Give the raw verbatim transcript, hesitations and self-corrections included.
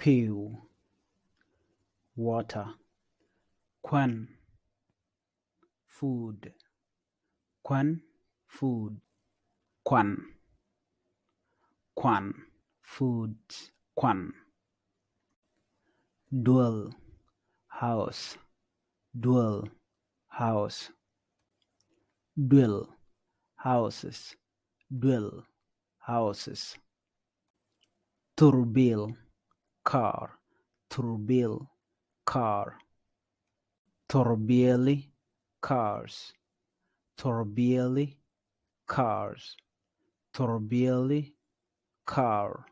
Kiw. Water. Kuan. Food. Kuan. Food. Kuan. Kuan. Food. Kuan. Duel. House. Duel. House. Duel. Houses. Duel. Houses. Thurbil. Car. Thurbil. Car. Thurbiɛli. Cars. Thurbiɛli. Cars. Thurbiɛli. Car.